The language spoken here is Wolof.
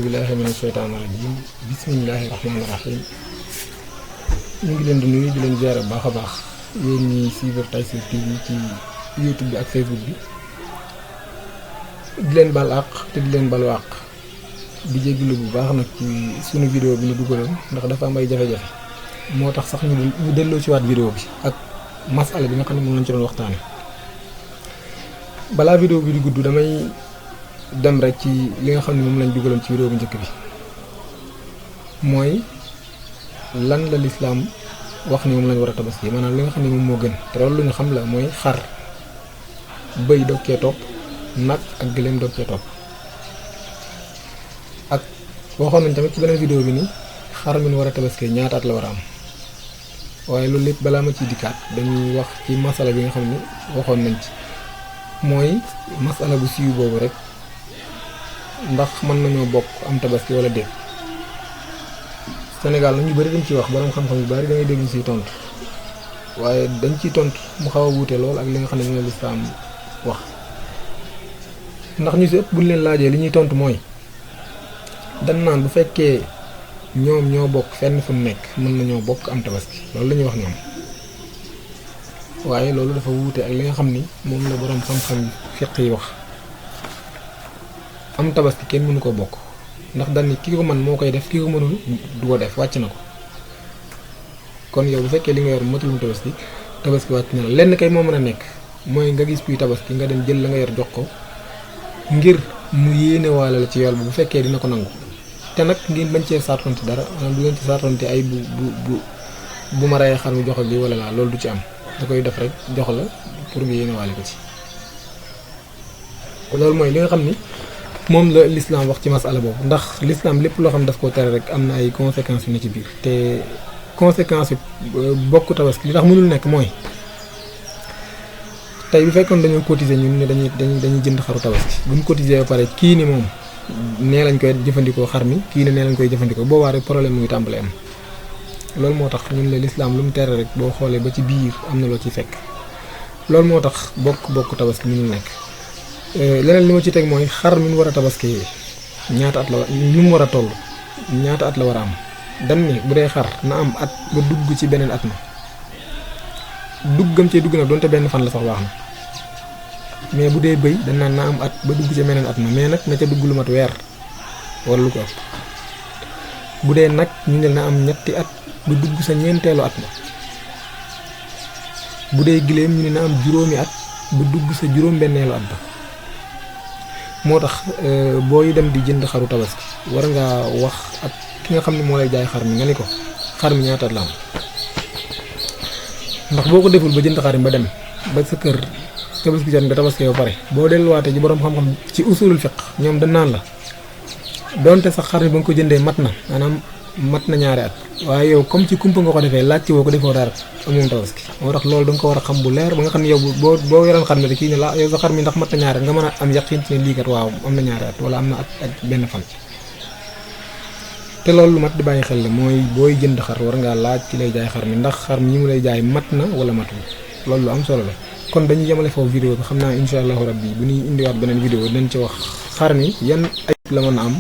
billahi minash shaytanir rajim bismillahir rahmanir rahim. ñu ngi leen di nuyu di leen ziar bu baax a baax yéen ñi suivre Tayssir TV ci YouTube bi ak Facebook bi di leen bal àq te di leen bal àq di jégalu bu baax nag ci sunu vidéo bi ñu dugaloon ndax dafa am ay jafe-jafe moo tax sax ñu delloo ci waat vidéo bi ak masala bi nga xam ne moom lañ ci doon waxtaane. balaa vidéo bi di gudd damay dem rek ci li nga xam ne moom lañ dugaloon ci vidéo bu njëkk bi mooy lan la lislaam wax ni moom lañ war a tabaski maanaam li nga xam ne moom moo gën te loolu lu ñu xam la mooy xar bëy doog cee topp nag ak gëléem doog cee topp ak waxoon nañ tamit ci beneen vidéo bi ni xar mi ñu war a tabaski ñaata at la war a am waaye loolu lépp balaa ma ciy dikkaat dañuy wax ci masala bi nga xam ne waxoon nañ ci mooy masala bu siiw boobu rek ndax mën nañoo bokk am tabaski wala déet. Sénégal nag ñu bari dañ ciy wax borom xam-xam yu bari da ngay dégg ñu ciy tontu waaye dañ ciy tontu mu xaw a wuute lool ak li nga xam ne moom la lislaam wax ndax ñu si ëpp buñ leen laajee li ñuy tontu mooy dañ naan bu fekkee ñoom ñoo bokk fenn fu nekk mën nañoo bokk am tabaski loolu la ñuy wax ñoom waaye loolu dafa wuute ak li nga xam ni moom la borom xam-xam fiq yi wax. am tabaski kenn mënu ko bokk ndax dañ ni ki ko mën moo koy def ki ko mënul du ko def wàcc na ko kon yow bu fekkee li nga yor matulum tabaski wàcc na la lenn kay moo mën a nekk mooy nga gis kuy tabaski nga dem jël la nga yor jox ko ngir mu yéene waale la ci yool bu fekkee dina ko nangu te nag ngeen bañ cee sartonte dara maanaam du ngeen ci sartonte ay bu ma reyee xar mi jox li wala laa loolu du ci am da koy def rek jox la pour nga yéene waale ko ci loolu mooy li nga xam ni moom la l'islam wax ci masala boobu ndax l'islam lépp loo xam daf ko tere rek am na ay conséquences yu ne ci biir te conséquences yu bokk tabaski li tax mënul nekk mooy tey bu fekkoon dañoo cotiser ñun ne dañuy jënd xaru tabaski buñ cotiser ba pare kii ni moom nee lañ koy jëfandikoo xar mi kii ne nee lañ koy jëfandikoo boobaa rek problème muy tàmbalee am loolu moo tax ñun la l'islam lu mu tere rek boo xoolee ba ci biir am na loo ci fekk loolu moo tax bokk tabaski mënul nekk. leneen li ma ci teg mooy xar mi mu war a tabaski ñaata at la ñu mu war a toll ñaata at la war a am dañ ni bu dee xar na am at ba dugg ci beneen at ma duggam cee dugg nag donte benn fan la sax baax na mais bu dee bëy dañ naan na am at ba dugg ci beneen at ma mais nag na ca dugg lu mat weer wala lu ko ëpp bu dee nag ñu ne na am ñetti at ba dugg sa ñeenteelu at ma bu dee giléem ñu ne na am juróomi at ba dugg sa juróom-benneelu at ba moo tax booy dem di jënd xaru tabaski war ngaa wax ak ki nga xam ne moo lay jaay xar mi nga ni ko xar mi ñaata at la am ndax boo ko deful ba jënd xar mi ba dem ba sa kër tabaski jot nga tabaski ba pare boo delluwaatee ci borom xam-xam ci usulul fiq ñoom dañ naan la donte sax xar mi ba nga ko jëndee mat na maanaam mat na ñaari at waaye yow comme ci kumpa nga ko defee laaj ci woo ko defoo dara amoon tabaski moo tax loolu da nga ko war a xam bu leer ba nga xam ne yow boo yoroon xar mi te kii ne la yow sa xar mi ndax mat na ñaari at nga mën a am yaqin ci ne lii kat waaw am na ñaari at wala am na at benn fan. te loolu lu mat di bàyyi xel la mooy booy jënd xar war ngaa laaj ci lay jaay xar mi ndax xar mi ñi mu lay jaay mat na wala matul loolu lu am solo la. kon dañuy yemale foofu vidéo bi xam naa incha allahu rabbi bu ñuy indiwaat beneen vidéo dinañ ci wax xar mi yan ayib la mën a am